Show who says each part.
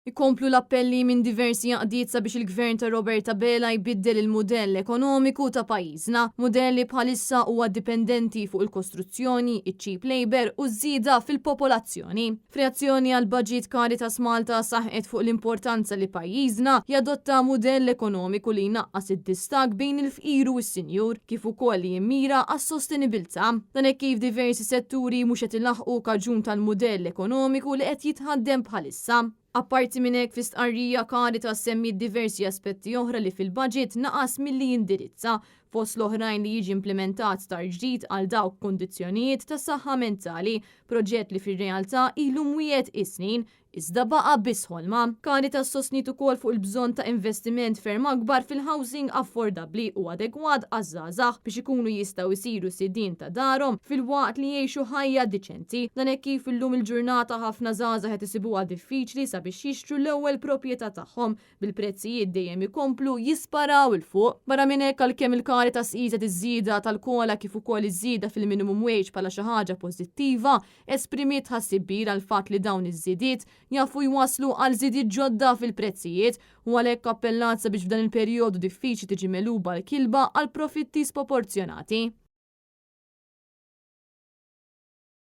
Speaker 1: Ikomplu l-appelli minn diversi għaqdiet sabiex il-Gvern ta' Robert Abela jbiddel il-mudell ekonomiku ta' pajjiżna, mudell li bħalissa huwa dipendenti fuq il-kostruzzjoni, iċ-cheap labour u ż-żieda fil-popolazzjoni. F'reazzjoni għall-budget Caritas Malta saħqet fuq l-importanza li pajjiżna jadotta mudell ekonomiku li jnaqqas id-distakk bejn il-fqir u s-sinjur, kif ukoll li jimmira għas-sostenibilità. Dan hekk kif diversi setturi mhux qed ilaħħqu kaġun tal-mudell ekonomiku li qed jitħaddem bħalissa. Apparti minn hekk fi stqarrija Caritas semmiet diversi aspetti oħra li fil-budget naqas milli jindirizza, fost l-oħrajn li jiġi implimentat star ġdid għal dawk b'kundizzjonijiet ta' saħħa mentali, proġett li fir-realtà ilu mwiegħed is-snin, iżda baqa' biss ħolma. Caritas sostniet ukoll fuq il-bżonn ta' investiment ferm akbar fil-housing affordabbli u adegwat għaż-żgħażagħ biex ikunu jistgħu jsiru sidien ta' darhom filwaqt li jgħixu ħajja diċenti. Dan hekk kif illum il-ġurnata ħafna żgħażagħ qed isibuha diffiċli sabiex jixtru l-ewwel proprjetà tagħhom, bil-prezzijiet dejjem ikomplu jisparaw 'il fuq. Barra minn hekk, għalkemm il-Caritas qiset iż-żieda tal-COLA kif ukoll iż-żieda fil-minimum wage bħala xi ħaġa pożittiva, esprimiet tħassib kbir għall-fatt li dawn iż-żidiet jafu jwasslu għal żidiet ġodda fil-prezzijiet u għalhekk appellat sabiex f'dan il-perjodu diffiċli tiġi megħluba l-kilba għal profitti spoporzjonati.